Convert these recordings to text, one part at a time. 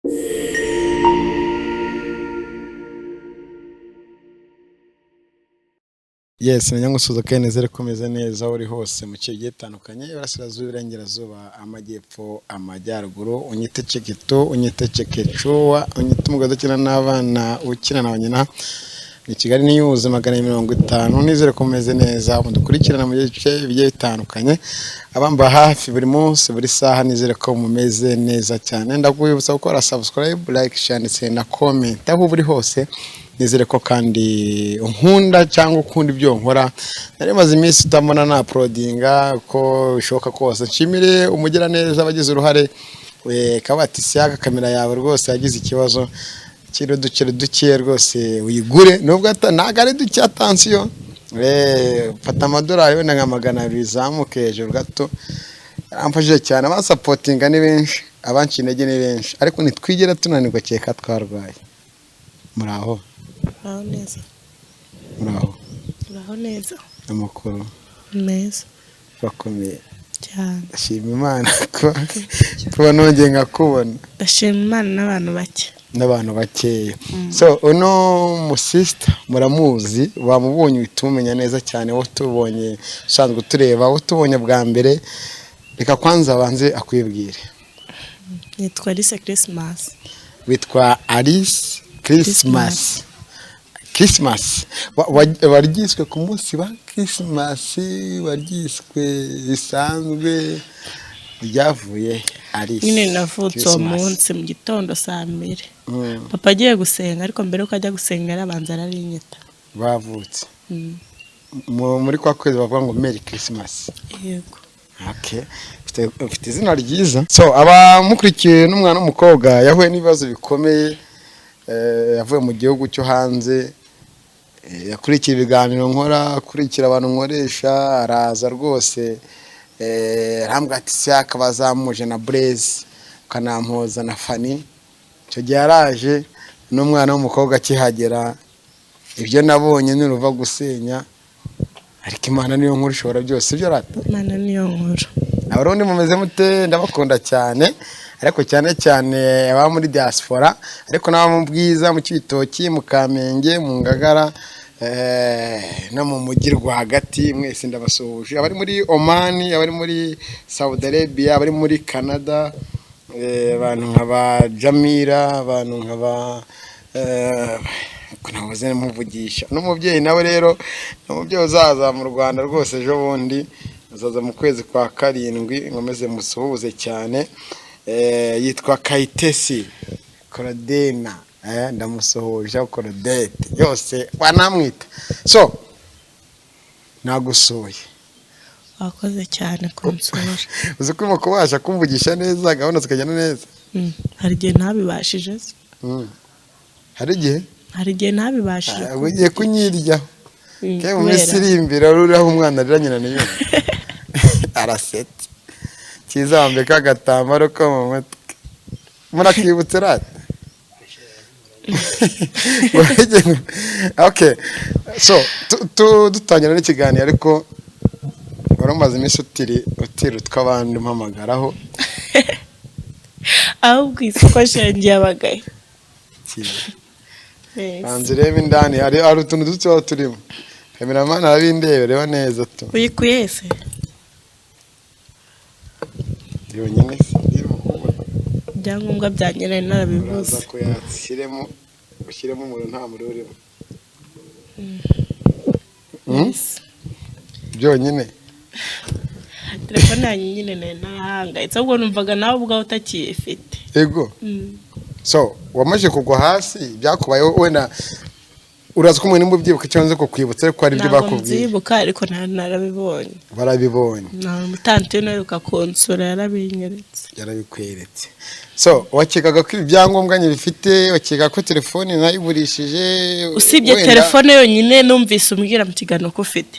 Yes, nyangusuza kandi nizere ko umeze neza aho uri hose mu bice bigiye bitandukanye, iburasirazuba, iburengerazuba, amajyepfo, amajyaruguru. Unyite Ceketo, unyite Cekecuwa, unyite umugore ukina n'abana, ukina na nyina. Ni Kigali News 250. Nizere ko umeze neza, mudukurikirana mu bice bigiye bitandukanye, abamba hafi buri munsi, buri saha. Nizere ko mumeze neza cyane. Ndakwibutsa gukora subscribe, like, share ndetse na comment aho uri hose. Nizere ko kandi unkunda cyangwa ukunda ibyo nkora. Nari maze iminsi utabona na uploadinga uko bishoboka kose. Nshimire umugiraneza wagize uruhare, kabati siyaga kamera yawe rwose yagize ikibazo kiri uduceri dukeya, rwose uyigure, nubwo ntabwo ari duke. Attention, fata amadolari wenda nka 200 izamuke hejuru gato. Yaramfashije cyane. Abasupportinga ni benshi, abanca intege ni benshi, ariko ntitwigera tunanirwa kereka twarwaye. Muraho? Uraho neza. Muraho? Uraho neza. Amakuru? Meza. Bakomeye? Cyane. Ndashima Imana kuba nongeye nkakubona. Ndashima Imana n'abantu bake. N'abantu bakeya. So uno musisita muramuzi, wamubonye uhita umumenya neza cyane. Wowe tubonye usanzwe utureba, wowe tubonye bwa mbere, reka kwanza abanze akwibwire. Nitwa Alice Christmas. Witwa Alice Christmas. Christmas waryiswe ku munsi wa Christmas, waryiswe bisanzwe, ryavuye Alice Nyine navutse uwo Christmas. munsi mu gitondo saa 2. Papa agiye gusenga, ariko mbere yuko ajya gusenga yarabanza ararinyita. Bavutse muri kwa kwezi bavuga ngo Merry Christmas. Yego. Okay. Ufite izina ryiza. So abamukurikiye, n'umwana w'umukobwa yahuye n'ibibazo bikomeye, yavuye mu gihugu cyo hanze, yakurikiye ibiganiro nkora, akurikira abantu nkoresha, araza rwose, arambwira ati Siyaka bazamuje na Blaise ukanampoza na Fanny. Icyo gihe yaraje n'umwana w'umukobwa. Akihagera ibyo nabonye niruva gusenya, ariko Imana niyo nkuru ishobora byose. Ibyo rata? Imana niyo nkuru. Abarundi mumeze mute? Ndabakunda cyane, ariko cyane cyane ababa muri diaspora, ariko n'aba mu Bwiza, mu Cibitoki, mu Kamenge, mu Ngagara, no mu mujyi rwagati, mwese ndabasuhuje. Abari muri Oman, abari muri Saudi Arabia, abari muri Canada, abantu nka ba Jamila, abantu nka ba nahoze muvugisha n'umubyeyi nawe rero ni umubyeyi uzaza mu Rwanda rwose ejo bundi, azaza mu kwezi kwa 7, nkomeze musuhuze cyane. Yitwa Kayitesi Korodena, ndamusuhuje. Korodete yose wanamwita. So nagusuye. Wakoze cyane kunsura. Uzi ko urimo kubasha kumvugisha neza, gahunda zikagenda neza. Hari igihe ntabibashije se. Hari igihe? Hari igihe ntabibashije. Ah, ugiye kunyiryaho. Ke mu minsi kubera iri imbere ruriho umwana arira nyina ntiyumve, arasetse. Cyiza wambika agatambaro ko mu mutwe, murakibutse rata. Okay, so dutangira n'ikiganiro, ariko wari umaze iminsi utiri utw'abandi umpamagaraho. Ahubwo isoko shenge yabagaye. Cyiza. Yes. Banza urebe indani, hari utuntu duto turimo, cameraman arabindeba. Reba neza tu. Uyikuye se? Yonyine se ndimo kubona? Ibyangombwa byanjye nari narabibuze. Uraza kuyashyiremo, ushyiremo umuriro, nta muriro urimo. Yes. Byonyine. Telefone yanjye nyine nari narahangayitse, ahubwo numvaga nawe ubwawe utakiyifite. Ego. So wamaze kugwa hasi, byakubayeho, wenda uraza ko umuntu ubyibuka icyo nzi kukwibutsa, ariko hari ibyo Ntabwo bakubwiye. mbyibuka, ariko narabibonye. Barabibonye. Nta mutantine uheruka kunsura yarabinyeretse. Yarabikweretse. So wakekaga ko ibi byangombwa nyibifite, wakeka ko telefone nayigurishije? Usibye wenda- telefone yonyine numvise umbwira mu kiganiro ko ufite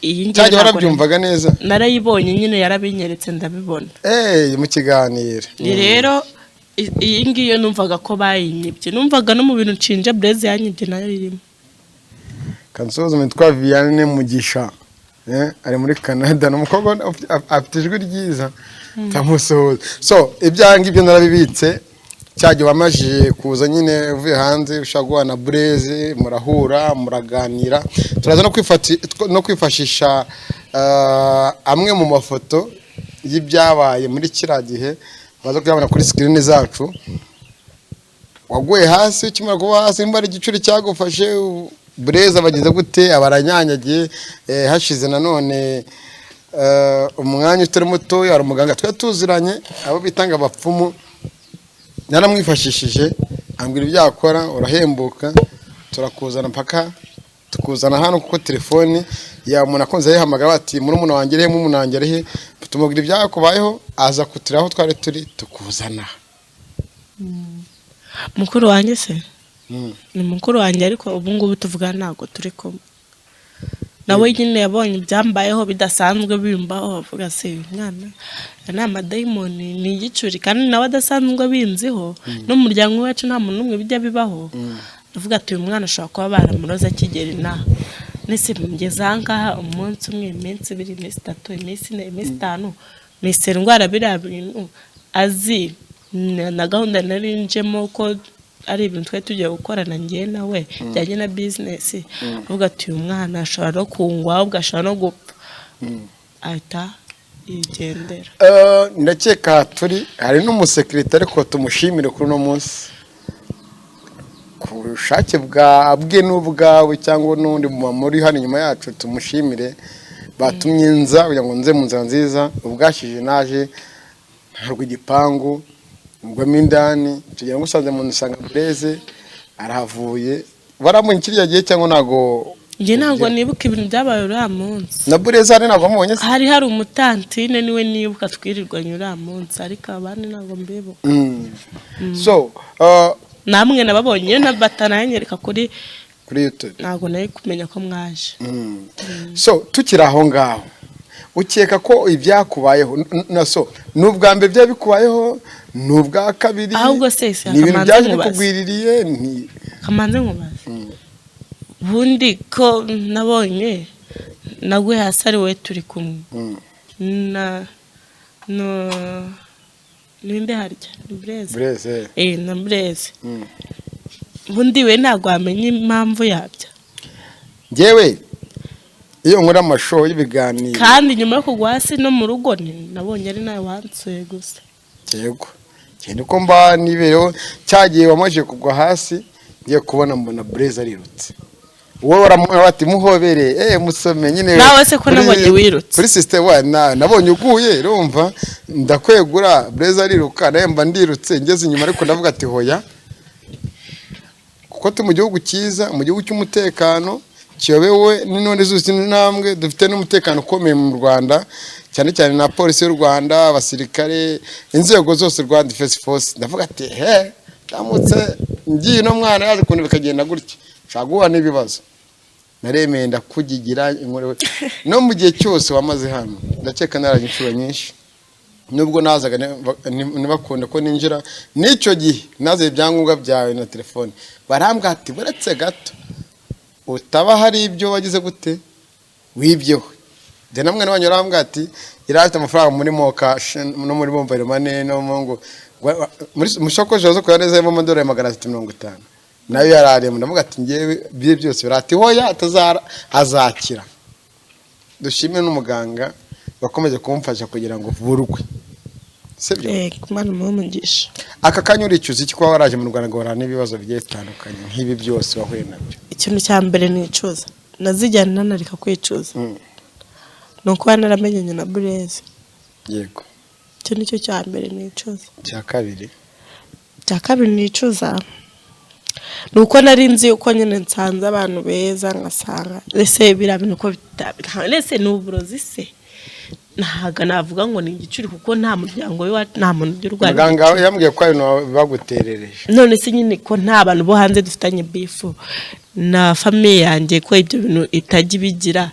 iyi ngiyi. Cyangwa Ntabwo warabyumvaga neza? Narayibonye nyine, yarabinyeretse ndabibona. Mu kiganiro. Ni rero iyi ngiyi numvaga ko bayinyibye, numvaga no mu bintu nshinja Blaise yanyibye nayo irimo. Kansoza witwa Vianney Mugisha, ari muri Canada, ni umukobwa afite ijwi ryiza, ndamusuhuza. So ibyange ibyo narabibitse. Cyagihe wamajije kuza nyine uvuye hanze ushaka guhura na Bureze, murahura, muraganira. Turaza no kwifashisha amwe mu mafoto y'ibyabaye muri kiriya gihe, baza kuyabona kuri screen zacu. Waguye hasi, ukimara kuba hasi, nimba ari igicuri cyagufashe, Bureze abagize gute, abaranyanyagiye. Hashize nanone umwanya utari mutoya, hari umuganga twari tuziranye, abo bitanga abapfumu, naramwifashishije, ambwira ibyo yakora, urahembuka, turakuzana mpaka tukuzana hano, kuko telefoni ya umuntu akunze ayihamagara bati: "Murumuna wanjye ari he? Murumuna wanjye ari he?" Tumubwira ibyakubayeho, aza kutureba aho twari turi, tukuzana. Mukuru wanjye se? Ni mukuru wanjye, ariko ubu ngubu tuvugana ntabwo turi kumwe nawe. Nyine yabonye ibyambayeho bidasanzwe bimbaho, avuga: "Se uyu mwana, aya ni amadayimoni, ni igicuri?" Kandi nawe adasanzwe abinziho, no mu muryango wacu nta muntu n'umwe bijya bibaho. Avuga ati: "Uyu mwana ashobora kuba baramuroze akigera inaha." Nese ngeze aha ngaha umunsi umwe, iminsi 2, iminsi 3, iminsi 4, iminsi 5, mise ndwara biriya bintu, azi na gahunda nari njemo ko ari ibintu twari tugiye gukorana njye nawe bijyanye na business. Avuga ati: "Uyu mwana ashobora no kungwa, ahubwo ashobora no gupfa." Ahita yigendera. Ndakeka turi hari n'umusekirite, ariko tumushimire kuri uno munsi ku bushake bwa bwe n'ubwawe cyangwa n'undi mumama uri hano inyuma yacu. Tumushimire batumye nza kugira ngo nze mu nzira nziza. Ubwashije naje ntabwo igipangu ngwamo indani, tugira ngo usanze mu nzu, usanga Bureze arahavuye. Waramunye kiriya gihe cyangwa ntabwo? Njye ntabwo nibuka ibintu byabaye uriya munsi. Na Bureze hari ntabwo wamubonye se? Hari umutantine, niwe nibuka twirirwanye uriya munsi, ariko abandi ntabwo mbibuka. So Namwe nababonye iyo na batananyereka kuri kuri YouTube. Ntabwo nari kumenya ko mwaje. So tukiri aho ngaho, ukeka ko ibyakubayeho na so ni ubwa mbere byaba bikubayeho, ni ubwa kabiri? Ahubwo se Ni ibintu kamanze byaje nkubaze. bikugwiririye ni Kamanze nkubaze, ubundi ko nabonye naguye hasi ari wowe turi kumwe na no ninde harya, ni Bureze? Bureze. Eh, na Bureze. Ubundi we ntabwo wamenya impamvu yabyo? Njyewe iyo nkora amashow y'ibiganiro Kandi nyuma yo kugwa hasi no mu rugo nabonye ari nawe wansuye gusa. Yego, ngenda uko mba nibereho. Cyagiye wamaze kugwa hasi, ngiye kubona mbona Bureze arirutse, wowe waramuha bati: "Muhobere, musome nyine." Nawe se ko nabonye wirutse? Kuri system wa nabonye uguye, urumva ndakwegura, Bureze ariruka, nawe mba ndirutse ngeze inyuma, ariko ndavuga ati: "Hoya," kuko turi mu gihugu cyiza, mu gihugu cy'umutekano kiyobewe n'intore zose n'intambwe. Dufite n'umutekano ukomeye mu Rwanda, cyane cyane na polisi y'u Rwanda, abasirikare, inzego zose, Rwanda Defense Force. Ndavuga ati: "He, ndamutse ngiye, uno mwana yaje ukuntu bikagenda gutya, nshobora guhura n'ibibazo." Naremeye ndakugigira inkuru. No mu gihe cyose wamaze hano, ndakeka naraje inshuro nyinshi, nubwo nazaga ntibakunde ko ninjira. N'icyo gihe nazaye ibyangombwa byawe na telefone, barambwira ati: "Buretse gato, utaba hari ibyo wagize gute wibyeho." Njye na mwene wanyu arambwira ati: "Yari afite amafaranga muri MoKash no muri mobile money no mu ngo muri shakoshi zo kuya neza amadolari 350 nayo yari arimo." Ndavuga ati: "Ngewe bye byose birati hoya atazara azakira." Dushime n'umuganga wakomeje kumufasha kugira ngo vurwe, sibyo? Yego, Imana imuhe umugisha. Aka kanya uricuza iki kuba waraje mu Rwanda ngahura n'ibibazo bigiye bitandukanye nk'ibi byose wahuye nabyo? Ikintu cya mbere nicuza, nazijyana nanareka kwicuza, ni ukuba naramenyanye na Bureze. Icyo ni cyo cya mbere nicuza. Cya kabiri? Icya kabiri nicuza ni uko nari nzi yuko nyine nsanze abantu beza, ngasanga ese biriya bintu ko ese ni uburozi se? Ntabwo navuga ngo ni igicuri, kuko nta muryango w'iwacu, nta muntu ujya urwara Muganga igicuri. yambwiye ko hari ibintu baguterereje. None se nyine ko nta bantu bo hanze dufitanye beef, na famille yanjye ko ibyo bintu itajya ibigira,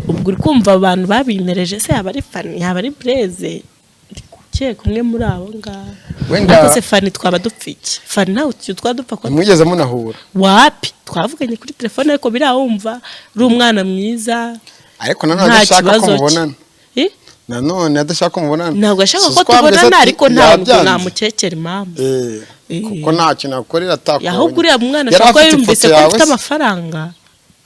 ubwo uri kumva abantu babintereje se yaba ari Fani, yaba ari Bureze? Ndi gukeka umwe muri abo ngabo. Ariko se Fani twaba dupfa iki? Fani ntawe twaba dupfa ko Ntimwigeze munahura? Wapi, twavuganye kuri telefone, ariko biriya wumva uri umwana mwiza. Ariko nanone Nta adashaka ko kibazo cye. mubonana. Eh? Nanone adashaka ko mubonana. Ntabwo ashaka Si ko uko wambwiye tubonana, ati ariko ntabwo yabyanze. namukekera impamvu. Kuko nta kintu akorera atakubonye. Ahubwo uriya mwana Yari ashobora kuba afite yumvise ifoto ko yawe mfite se? amafaranga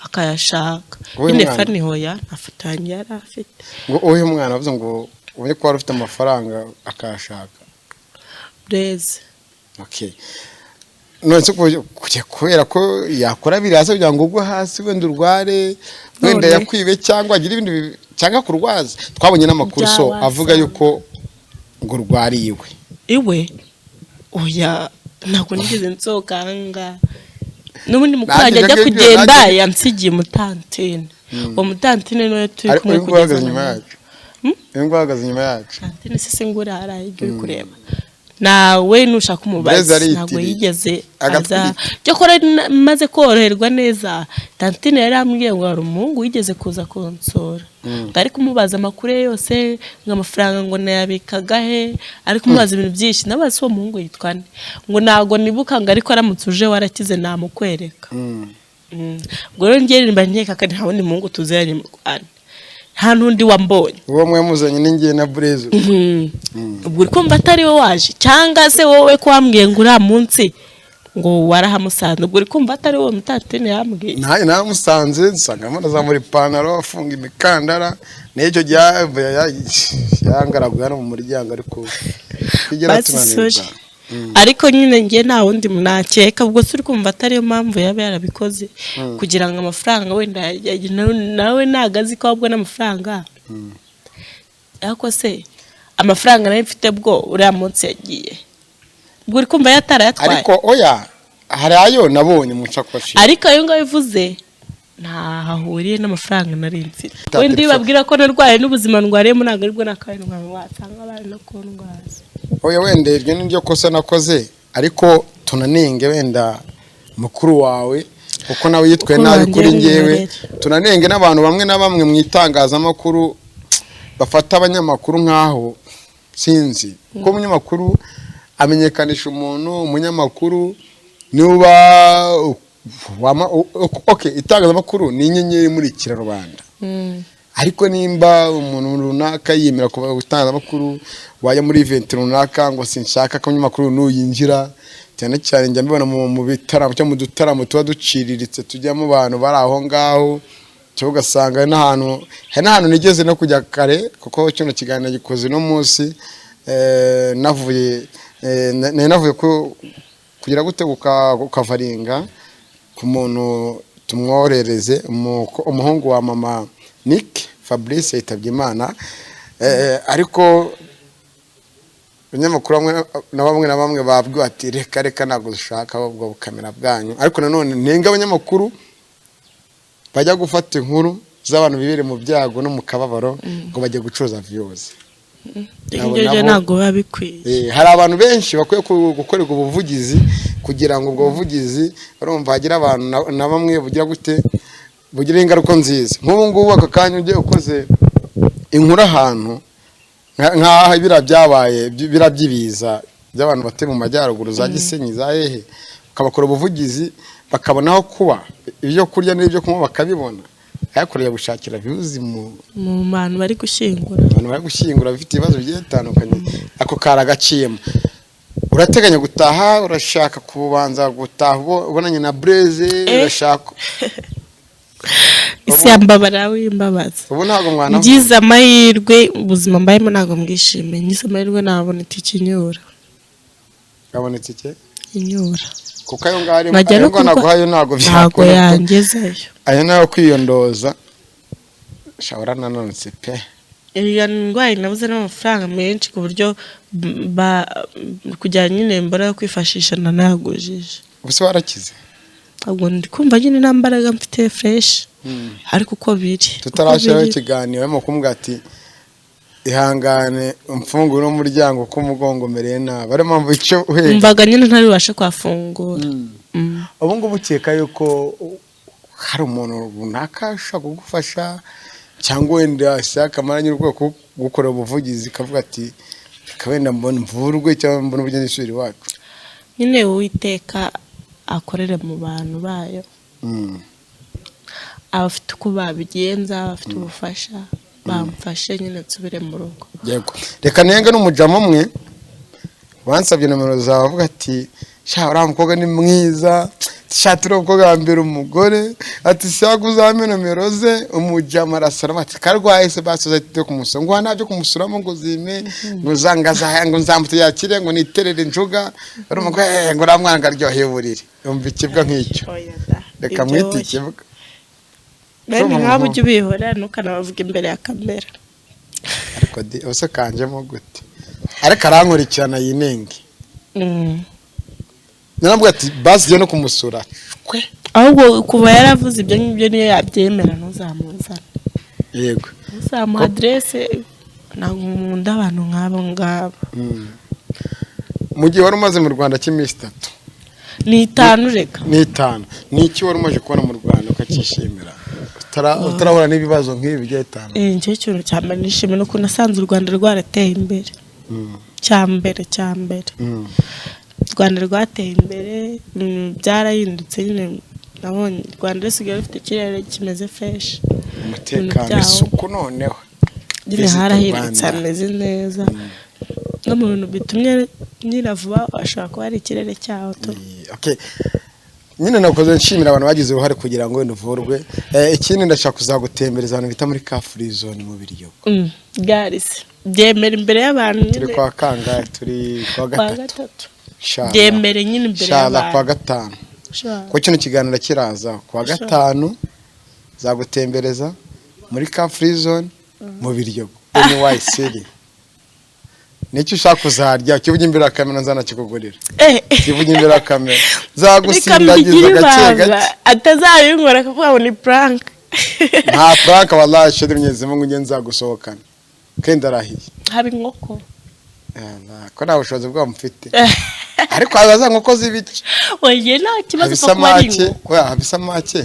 akayashaka. Uwuhe Nyine mwana? fani, hoya, nta foto yanjye yari afite. Ngo uyu mwana avuze ngo ubonye ko wari ufite amafaranga akayashaka? Bureze. Okay, none se kubera ko yakora biriya se kugira ngo ugwe hasi, wenda urware, wenda None? yakwibe cyangwa agire ibindi cyangwa kurwaza? Twabonye n'amakuru so Byawasanga. avuga yuko ngo urwariye iwe. Iwe? Oya, ntabwo nigeze nsohoka ahangaha. N'ubundi mukuru Nanjye wanjye ajya ibyo ngibyo, kugenda yansigiye umutantine. Uwo mutantine niwe turi Ariko kumwe uyu nguyu kugeza ahagaze inyuma na n'ubu. yacu. Uyu nguyu ahagaze inyuma yacu. Tantine se ngura hariya ibyo uri kureba nawe, nushaka Blaise umubazi, ariyitiriye. ntabwo yigeze aza. Agatwite. Cyakora maze koroherwa neza, tantine yari ambwiye ngo hari umuhungu wigeze kuza kunsura, ngo ari kumubaza amakuru ye yose, ngo amafaranga ngo nayabikaga he, ari kumubaza ibintu byinshi. Nabaza uwo muhungu yitwa nde, ngo ntabwo nibuka, ngo ariko aramutse uje warakize namukwereka. Ubwo rero njye nimba nkeka ko nta wundi muhungu tuziranye mu Rwanda, nta n'undi wambonye. Uwo mwe muzanye ni njye na Blaise. Ubwo uri kumva atari we waje, cyangwa se wowe ko wambwiye ngo uriya munsi ngo warahamusanze, ubwo uri kumva atari wowe mutatine yambwiye? Nanjye namusanze, nsanga arazamura ipantaro, afunga imikandara. N'icyo gihe yangaraguye hano mu muryango, ariko tugera Basi tunanirwa. sorry. Ariko nyine njye nta wundi nakeka. Ubwo se uri kumva atariyo mpamvu yaba yarabikoze, kugira ngo amafaranga wenda nawe ntabwo azi ko ahubwo n'amafaranga? Ariko se amafaranga nayo mfite bwo uriya munsi yagiye, ubwo uri kumva yatarayatwaye? Ariko oya, hari ayo nabonye mu nshakoshi. Ariko ayo ngayo uvuze ntaho ahuriye n'amafaranga nari mfite. Ta Wenda iyo telefone. babwira ko narwaye n'ubuzima ndwariyemo, ntabwo aribwo nakabaye ndwaye, wasanga bari no kundwaza. Oya, wenda iryo ni ryo kosa nakoze, ariko tunanenge wenda mukuru wawe, kuko nawe yitwaye Mukuru nabi wanjye kuri njyewe. yari Tunanenge n'abantu bamwe na bamwe mu itangazamakuru bafata abanyamakuru nk'aho sinzi, kuko umunyamakuru amenyekanisha umuntu. Umunyamakuru niba okay, itangazamakuru ni inyenyeri imurikira rubanda, ariko nimba umuntu runaka yiyemera kuba itangazamakuru, wajya muri event runaka ngo sinshaka ko umunyamakuru nuyinjira. Cyane cyane njya mbibona mu bitaramo cyangwa mu dutaramo tuba duciriritse tujyamo abantu bari aho ngaho, cyangwa ugasanga hari n'ahantu, hari n'ahantu nigeze no kujya kare, kuko kino kiganiro gikoze uno munsi, navuye nari navuye kugira gute ukavaringa ku muntu tumworereze umuhungu wa mama Nick Fabrice yitabye Imana. Ariko abanyamakuru bamwe na bamwe na bamwe babwiwe ati: "Reka reka, ntabwo dushaka ubwo bukamera bwanyu." Ariko nanone ntenga abanyamakuru bajya gufata inkuru z'abantu bibereye mu byago no mu kababaro ngo bajye gucuruza views. Ibyo byo ntabwo biba bikwiye. Hari abantu benshi bakwiye gukorerwa ubuvugizi, kugira ngo ubwo buvugizi barumva hagira abantu na bamwe bugira gute, bugira ingaruka nziza. Nk'ubu ngubu aka kanya ugiye ukoze inkuru ahantu nk'aho biriya byabaye, biriya by'ibiza by'abantu batuye mu majyaruguru, za Gisenyi, za hehe, ukabakora ubuvugizi bakabona aho kuba, ibyo kurya n'ibyo kunywa bakabibona, ariko gushakira views mu Mu bantu bari gushyingura. Abantu bari gushyingura bafite ibibazo bigiye bitandukanye, ako kari agaciyemo. Urateganya gutaha? Urashaka kubanza gutaha ubonanye na Blaise? Urashaka Isi yambabara w'imbabazi. Ubu ntabwo mwana Ngize amahirwe, ubuzima mbayemo ntabwo mbwishimiye. Ngize amahirwe nabona itike inyura. Kabonetse iki? Inyura. Kuko ayo ngayo arimo Nkajya ayo no ngayo naguhaye ntabwo ntabwo byakunda yangezayo. Ayo nayo kwiyondoza shawura nanonetse pe. Iyo ndwaye nabuze n'amafaranga menshi, ku buryo kugira nyine mbura yo kwifashisha nanayagujije. Ubuse warakize? Ntabwo ndi kumva nyine nta mbaraga mfite fresh, ariko uko biri uko Tutarashyiraho biri. ikiganiro barimo kumbwira ati: "Ihangane umfungure n'umuryango ko umugongo umereye nabi." Ariyo mpamvu icyo uheka. Numvaga nyine ntari bubashe kuhafungura. Ubu ngubu ukeka yuko hari umuntu runaka ushobora kugufasha, cyangwa wenda ashaka amaranye urwego gukorera ubuvugizi, ikavuga ati: "Reka wenda mbone mvurwe cyangwa mbone uburyo nisubira iwacu"? Nyine Uwiteka akorere mu bantu bayo, abafite uko babigenza, abafite ubufasha bamfashe nyine nsubire mu rugo. Yego, reka nenga n'umujama umwe wansabye nomero zawe, avuga ati Sha, uriya mukobwa ni mwiza. Sha, turiya mukobwa yambera umugore. Ati: "Shaka uzampe nomero ze." Umujama arasara, ati: "Karwaye se basi uzahite kumusura." Ngo ntabyo kumusuramo, ngo zime, ngo zangaza, ngo nzamutse yakire, ngo niterere injuga. Urumva ngo ngo uriya mwana ngo aryoheye uburiri. Umva, ikibwa nk'icyo. Oya da. Reka Ibyo mwite oya. ikibwa. Bene nk'abo ujya ubihora, ntukanabavuga imbere ya kamera. Ariko di ubuse kanjemo gute? Ariko arankurikirana yinenge. Narambwira ati: "Basi jya no kumusura kwe." Ahubwo kuva yaravuze ibyo ngibyo, niyo yabyemera ntuzamuzane. Yego. Ntuzamuha aderese, ntabwo nkunda abantu nk'abo ngabo. Mu gihe wari umaze mu Rwanda cy'iminsi 3, Ni 5 reka. Ni 5. Ni iki wari umaze kubona mu Rwanda ukacyishimira, utarahura n'ibibazo nk'ibi bigiye bitandukanye? Njyewe ikintu cya mbere nishimiye ni ukuntu nasanze u Rwanda rwarateye imbere. Cya mbere, cya mbere, u Rwanda rwateye imbere, byarahindutse nyine. Nabonye u Rwanda rusigaye rufite ikirere kimeze fresh. Umutekano, byawo. isuku noneho. Nyine Visit harahindutse, Rwanda. hameze neza. No mu bintu bitumye nyira vuba ashobora kuba ari ikirere cyaho tu. Okay. Nyine nakoze nshimira abantu bagize uruhare kugira ngo wenda uvurwe. Ikindi ndashaka kuzagutembereza ahantu bita muri car free zone mu Biryogo. Garisi byemera imbere y'abantu Turi nyine. kwa kangahe? Turi kwa Kwa gatatu. gatatu. Inshallah. Byemere nyine imbere Inshallah, kwa y'abantu. gatanu. Inshallah. Ko kino kiganiro kiraza kuwa gatanu, zagutembereza muri car free zone mu Biryogo, NY City. Nicyo ushaka kuzarya kivuga imbere ya kamera, nzanakikugurira. Kivuga imbere ya kamera, Reka zagusindagiza mbigire gake ibanga, gake. Atazabinkora akavuga ngo ni prank. Nta prank, wallahi shedi mwenyezi Mungu, nge nzagusohokana kandi arahiye. Haba inkoko. Allah, ko nta bushobozi bwabo mfite, ariko haza za nkoko z'ibiti. Oye, nta kibazo, Haba upfa kuba ari isamake. inkoko. Oya, haba isamake,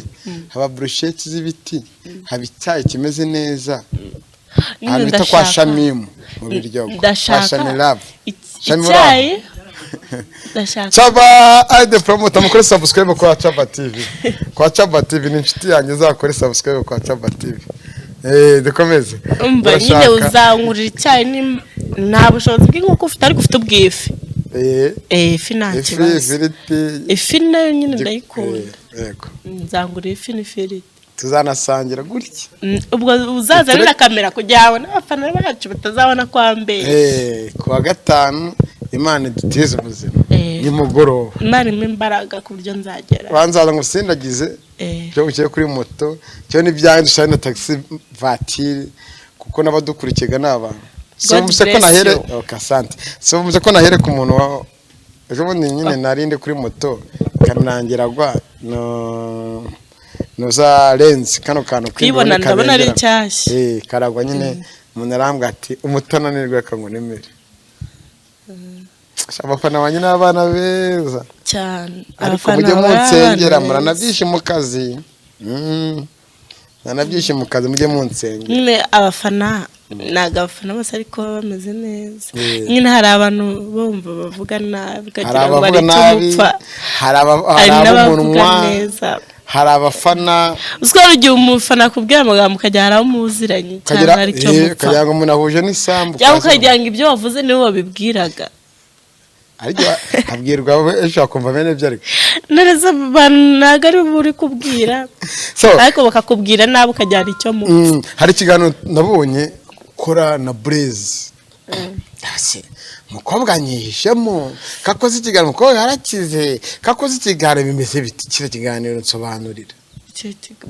haba burusheti z'ibiti, haba icyayi kimeze neza. Nyine Ahantu bita kwa Shamimu mu Biryogo, kwa ndashaka Shamilavu. Shami. Icyayi ndashaka. Chaba ayide promoter, mukore subscribe kwa Chaba TV. Kwa Chaba TV ni inshuti yanjye, uzakore subscribe kwa Chaba TV. Dukomeze. Umva nyine, uzangurira icyayi nta bushobozi bw'inkoko ufite, ariko ufite ubw'ifi. Ifi nta Ifi, kibazo. Ifiriti. Ifi nayo nyine ndayikunda. Yego. Nzangurira ifi n'ifiriti. Tuzanasangira gutya. Ubwo uzaza na kamera kugira ngo n'abafana bacu batazabona ko wambeye. Kuwa gatanu, Imana idutize ubuzima, nimugoroba. Imana impa imbaraga ku buryo nzagera. Banzaza ngo usindagize. Cyo ushyire kuri moto cyo n'ibyanyu, dushake na taxi voiture, kuko n'abadukurikiye ni abantu. So God mvuze ko bless nahere you. Okay, asante. So mvuze ko nahere ku muntu wa ejo bundi nyine, narinde kuri moto kanangira gwa no no za lens, kano kantu Kuyibona k'imboni ndabona ari kabengerana. nshyashya. Karagwa nyine, umuntu arambwira ati: "Umutananirwa reka ngo nemere." Abafana banjye ni abana beza. Cyane. Ariko Abafana mujye baba ari munsengera. abana beza. Muranabyishe mu kazi. Muranabyishe mu kazi, mujye munsengera. Nyine abafana, ntabwo abafana bose ariko baba bameze neza. Nyine hari abantu bumva bavuga nabi, Hari ukagira ngo abavuga hari icyo nabi, mupfa. hari Hari hari n'abavuga ab'umunwa, neza. hari abafana. Uziko hari igihe umufana akubwira amagambo ukagira hari abo muziranye ukagira cyangwa hari icyo mupfa, ukagira ngo umuntu ahuje n'isambu. Cyangwa ukagira ngo ibyo wavuze niwe wabibwiraga. Ariko abwirwa ejo akumva bene byo, ariko Neza, abantu ntabwo ari bo uri kubwira, so ariko bakakubwira nabi ukagira hari icyo mupfa. Hari ikiganiro nabonye ukora na Burezi. Ese umukobwa nyihishemo kakoze ikiganiro, umukobwa yarakize, kakoze ikiganiro, bimeze biti? Kino kiganiro nsobanurira.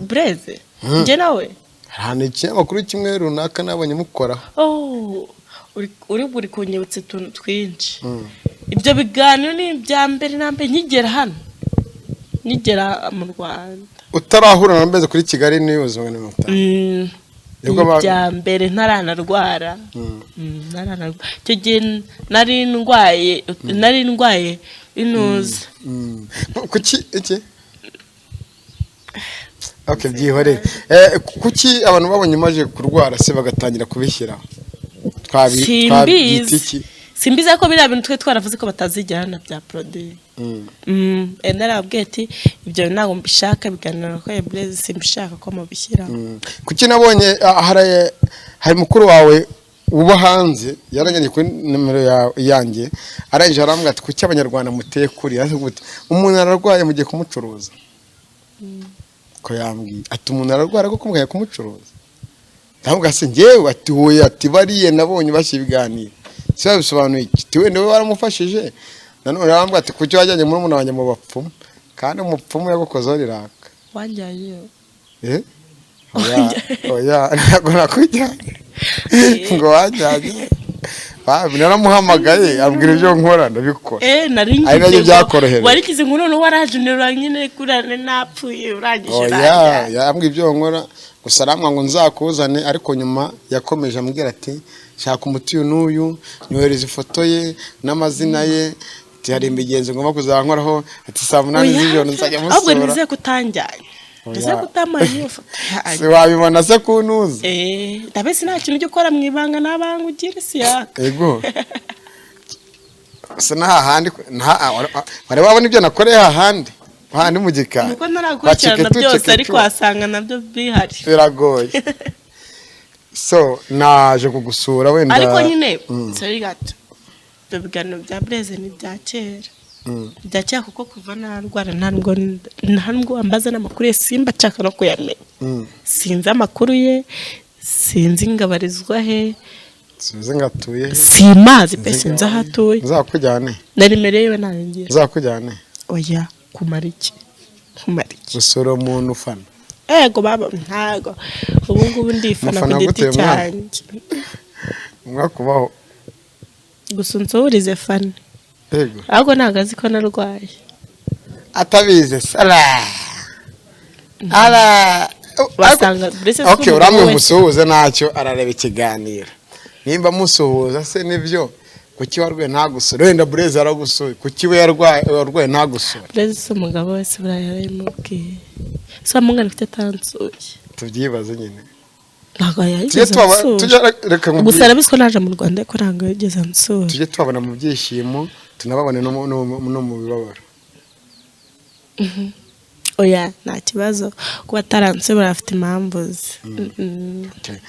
Bureze, njye nawe. Hari ahantu ikinyamakuru kimwe runaka nabonye mukoraho. Oh, uri buri kunyibutsa utuntu twinshi. Ibyo biganiro ni ibya mbere na mbere nkigera hano, nkigera mu Rwanda. Utarahura na Mbeze kuri Kigali News 50. Ni ibya mbere ntaranarwara. Ntaranarwara. Icyo gihe nari ndwaye intuza. Kuki iki? Okay, byihorere. Kuki abantu babonye umaze kurwara se bagatangira kubishyiraho? Twabyita Simbizi. iki? Simbizi, ko biriya bintu twe twaravuze ko batazigera na bya produit. Narababwiye ati: "Ibyo ntabwo mbishaka, biganiro ko Blaise simbishaka ko mubishyiraho." Kuki nabonye hari mukuru wawe uba hanze yaranyanditse kuri nimero yanjye, arangije arambwira ati: "Kuki Abanyarwanda muteye kuri?" Aravuga ati: "Umuntu ararwaye, mugiye kumucuruza." Ko yambwiye ati: "Umuntu ararwara kuko mukajya kumucuruza." Ndavuga: "Se njyewe?" Ati: "Huye." Ati: "Bariye nabonye bashyira ibiganiro." Si bisobanuye iki? Ati: "Wenda we waramufashije." Nanone arambwira ati: "Kuki wajyanye murumuna wanjye mu bapfumu, kandi umupfumu yagukozeho riraka?" Wanjyanyeyo? Eh? Oya, oya, ntabwo nakujyanye ngo wajyanye. Naramuhamagaye ambwira ibyo nkora, ndabikora. Nari Ari nabyo ngize ngo byakorohereje. Warigize ngo noneho warajunira nyine kurane napfuye, urangije Oya. uranjyana. Yambwiye ibyo nkora gusa, arambwira ngo nzakuzane, ariko nyuma yakomeje ambwira ati: "Shaka umuti uyu n'uyu, nyohereza ifoto ye n'amazina ye." Ati: "Hari imigenzo ngomba kuzankoraho." Ati: "Saa 8 Oya, z'ijoro nzajya ahubwo musura." nizeye ko utanjyanye, nizeye ko utampaye iyo foto Si yanjye. wabibona se kuntuza? Ndabese nta kintu ujya ukora mu ibanga, n'abanga ugira isi yaka. Ego se, n'ahahandi wari wabona ibyo nakoreye hahandi hahandi mu gikari? Nuko ntarakurikirana Kwa Ciketu, byose, Ciketu. ariko wasanga nabyo bihari. Biragoye. So naje kugusura wenda. Ariko nyine, sorry gato, ibyo biganiro bya Blaise ni ibya kera, bya kera, kuko kuva narwara ntabwo ambaza n'amakuru ye, simba nshaka no kuyamenya. Sinzi amakuru ye, sinzi ngabarizwa he. Sinzi ngo atuye he. Simazi pe, sinzi aho atuye. Nzakujyane. Na nimero yiwe ntayo ngira. Nzakujyane. Oya, kumara iki, kumara iki? Gusura umuntu ufana. Ego baba, ntago ubu ngubu ndifana ku Umufana giti gute, mwana? cyanjye. Umwakubaho. Gusa unsuhurize Fani. Yego. Ahubwo ntabwo azi ko narwaye. Atabizi se ara ara. Wasanga mbese si Okay. umugabo Uramwe we. Musuhuze, ntacyo arareba ikiganiro. Nimba musuhuza se nibyo, kuki warwaye ntagusure? Wenda Burezi aragusuye, kuki we yarwaye ntagusure? Mbese si umugabo wese buriya yarabimubwiye, si wamugana ufite atansuye? Tubyibaze nyine. Ntabwo Tujye yigeze tubaba ansura. Tujye, reka Gusa nkubwire. arabizi ko naje mu Rwanda, ariko ntabwo yigeze ansura. Tujye tubabona mu byishimo, tunababone no mu bibabaro. Oya, nta kibazo, kuba ataransuye buriya afite impamvu ze. Okay.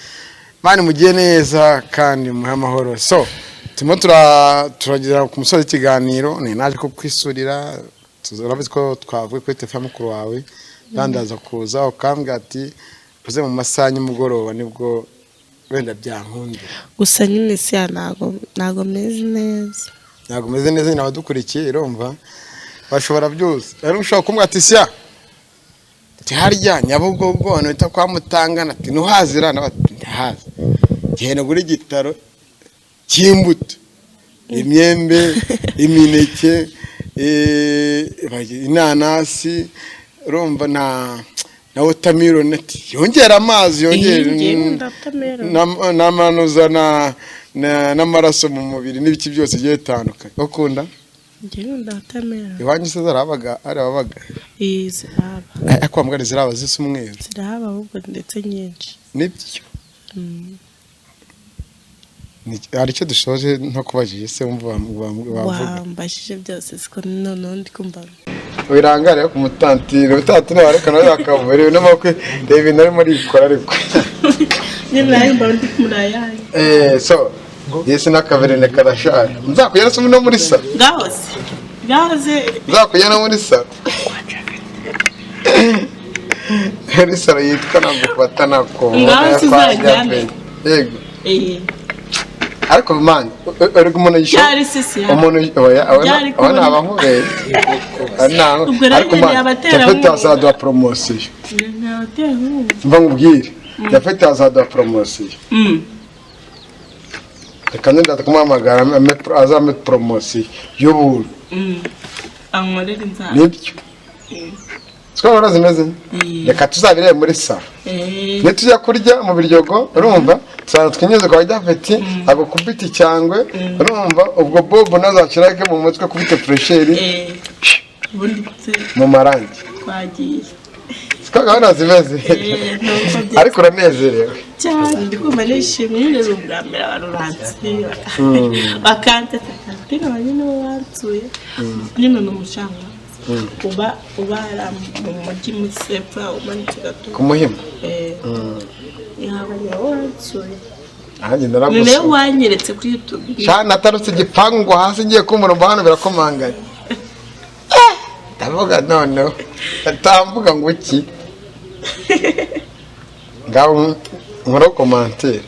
Mani mugiye neza kandi muhe amahoro. So turimo turagera ku musozi w'ikiganiro. Ni naje ko kwisurira, urabizi ko twavuye kuri telefone mukuru wawe, ndandaza kuza ukambwira ati: "Uze mu masaha y'umugoroba nibwo wenda byankundira." Gusa nyine siya ntabwo meze neza. Ntabwo umeze neza nyine. Abadukurikiye irumva bashobora byose. Rero ushobora kumbwira ati: "Siya," ati: "harya Nyabugogo ahantu bita kwa Mutangana," ati: "ntuhazira?" Nawe ati: "Ndahazi, genda ugure igitaro cy'imbuto, imyembe, imineke, inanasi, urumva na watermelon," ati: "yongera amazi, yongere Iyi ngewe ndatamera. n'amanuza n'amaraso mu mubiri n'ibiki byose bigiye bitandukanye." Ukunda? Ngewe ndatamera. Iwanyu se zarabaga, ari ababaga? Iyi ziraba. Ariko wa mbwa, ziraba zisa umweru. Ziraba ahubwo, ndetse nyinshi. Nibyo. Hari icyo dushoje ntakubajije se, wumva wavuga? Wambajije byose, siko noneho ndi kumva. Wirangare ku mutantire, umutantire wareka nawe yakavura ibintu makwe. Reba ibintu arimo arikora ariko. Nyine nawe mba ndi kumurayange. So yesi n'akaverine karashaje. Nzakujyana se no muri salo? Ngaho se, ngaho se. Nzakujyana muri salo, muri salo yitwa Nagufata Nako. Ngaho se uzajyane. Yego. Eh. Ariko man, erega umuntu yishyura Byari sisi ya. Umuntu, oya, Byari oya, kubona. naba nkubeshye. Ubwo rero Ariko nyine man, abaterankunga. Japhet azaduha poromosiyo. Ntabaterankunga. Mva nkubwire, Japhet azaduha poromosiyo. Reka nenda kumuhamagara azampe poromosiyo y'ubuntu. Ankorera inzara. Nibyo, siko gahunda zimeze. Reka tuzabirebe muri salo. Nitujya kurya mu Biryogo, urumva, tuzaza twinyuze kwa Japhet, agukubita icyangwe, urumva, ubwo Bobo ntazashyira mu mutwe kubita furesheri. Ubundi se Mu marangi. Twagiye. Siko gahunda zimeze. Nuko Ariko uranezerewe? Cyane, ndi kumva nishimye nyine. Ni ubwa mbere abantu bansuye bakansetsa, kandi abanyu nibo bansuye nyine. Ni umucanga uba mu mujyi muri sepfa umanitse gato. Ku Muhima. Yaba nibo bansuye. Nanjye Ni nawe naragusuye. wanyeretse kuri YouTube. Sha, natarutse igipangu ngo hasi, ngiye kumva numva hano birakomanganye. Ndavuga noneho ndatambuka ngo iki ngaho nkora commentaire.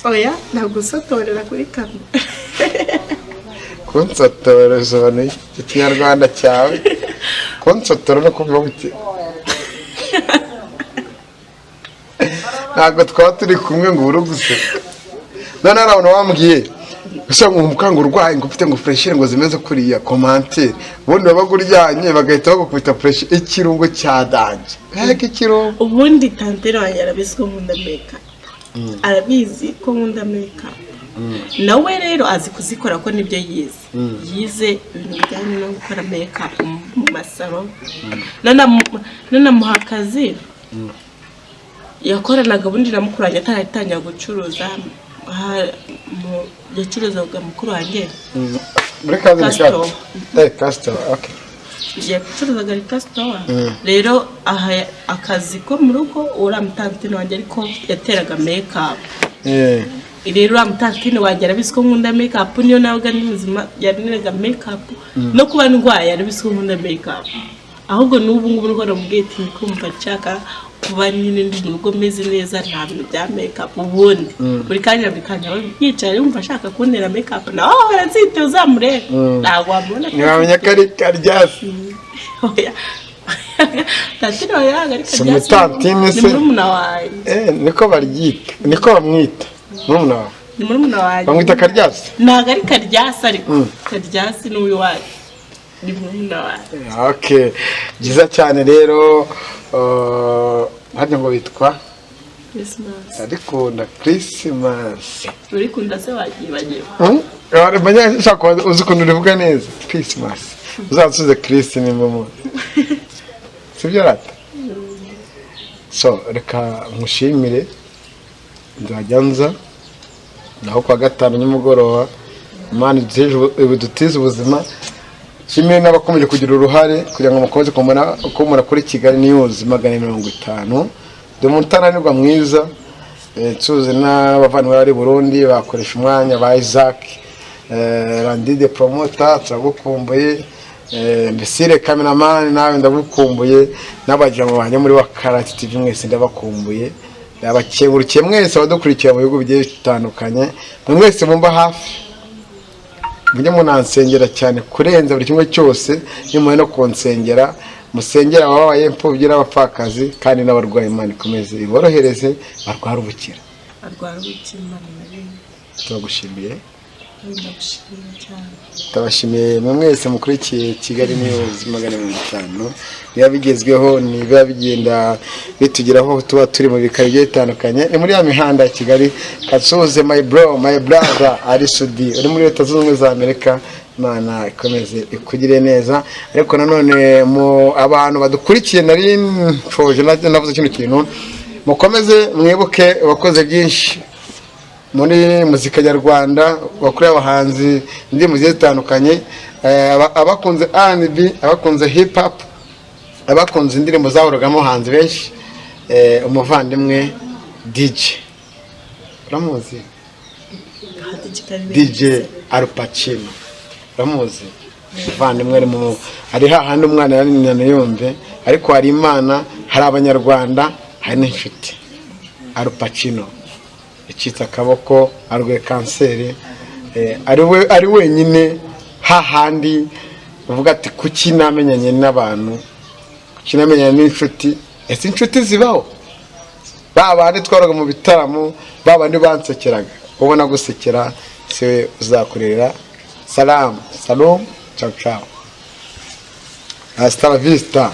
Oya, ntabwo usotorera kuri kamera. Kunsotora bisobanuye ikinyarwanda cyawe? Kunsotora no kuvuga uti ntabwo twaba turi kumwe ngo ubure guseka. None hari abantu bambwiye gusa ngo umukanga urwaye, ngo ufite ngo fraîcheur, ngo zimeze kuriya commentaire. Ubundi wabaga uryamye bagahita bagukubita fraîcheur, ikirungo cya danger, mbega ikirungo! Ubundi tantine wanjye arabizi ko nkunda makeup, arabizi ko nkunda makeup. Nawe rero azi kuzikora, ko nibyo yize. Yize ibintu bijyanye no gukora makeup mu masaro. Nanamuha akazi yakoranaga ubundi na mukuru wanjye ataratangira gucuruza. Yacuruzaga mukuru wanjye. Muri kazi ni Castor. Castor, okay. Yacuruzaga rikasitowa. Rero aha akazi ko mu rugo uriya mutantine wanjye, ariko yateraga makeup. Rero uriya mutantine wanjye arabizi ko nkunda makeup. Niyo nabaga ndi muzima yaneraga makeup, no kuba ndwaye arabizi ko nkunda makeup. Ahubwo n'ubu ngubu niko namubwiye ati kumva nshaka kuba nyine ndi mu rugo meze neza, nta bintu bya makeup. Ubundi buri kanya aba yicaye yumva ashaka kuntera makeup, nawe ahora azite, uzamurebe, ntabwo wamubona. Ntiwamenya ko ari karyasi. Oya. Tantine wawe ntabwo ari Si karyasi. umutantine Ni se? murumuna wanjye. Niko baryita, niko bamwita, murumuna wawe. Ni murumuna wanjye. Bamwita karyasi. Ntabwo ari karyasi, ariko karyasi ni uw'iwacu, ni murumuna wanjye. Okay, byiza cyane. Rero hano ngo bitwa Christmas. Arikunda Christmas. Urikunda se wagibagiwe? Hmm? Menya nshaka uzi ukuntu urivuga neza Christmas. Uzansubize Chris nimba muzi, sibyo rata? So reka nkushimire, nzajya nza naho kwa gatanu nimugoroba. Imana idutize ubuzima. Nshimire n'abakomeje kugira uruhare kugira ngo mukomeze kumura kuri Kigali News 450. Ndi umutananirwa mwiza. Nsuhuze n'abavandimwe bari i Burundi bakoresha umwanya ba Isaac, Randide Promoter, turagukumbuye. Mbesire cameraman, nawe ndagukumbuye, n'abajama banjye muri Wakarati TV mwese ndabakumbuye. Ndabakengurukiye mwese abadukurikira mu bihugu bigiye bitandukanye. Mwe mwese mumba hafi, mujye munansengera cyane kurenza buri kimwe cyose. Nyuma no kunsengera, musengera ababaye imfubyi n'abapfakazi kandi n'abarwayi. Imana ikomeze iborohereze barwara ubukira. Arwara ubukira, Imana ibarinde. Turagushimiye. Ndagushimira cyane. Ndabashimiye mwe mwese mukurikiye Kigali News 450. Biba bigezweho, nibiba bigenda bitugeraho, tuba turi mu bikari bigiye bitandukanye, ni muri ya mihanda ya Kigali. Katsuze my bro, my brother ari Sudi uri muri Leta Zunze Ubumwe za Amerika, Imana ikomeze ikugire neza. Ariko nanone mu abantu badukurikiye, nari nshoje navuze kino kintu: mukomeze mwibuke wakoze byinshi muri muzika nyarwanda, wakoreye abahanzi indirimbo zigiye zitandukanye. Abakunze R&B, abakunze hip hop, abakunze indirimbo zahoragamo abahanzi benshi, umuvandimwe DJ, uramuzi? DJ Alpacino, uramuzi? Umuvandimwe ari mu ari hahandi umwana yarinana yumve, ariko hari Imana, hari Abanyarwanda, hari n'inshuti. Alpacino yacitse akaboko, arwaye kanseri. Ari wenyine hahandi uvuga ati kuki namenyanye n'abantu, kuki namenyanye n'inshuti? Ese inshuti zibaho? Ba bandi twaraga mu bitaramo, ba bandi bansekeraga, ubona gusekera siwe uzakurera. Salamu salom, ciao ciao, hasta la vista.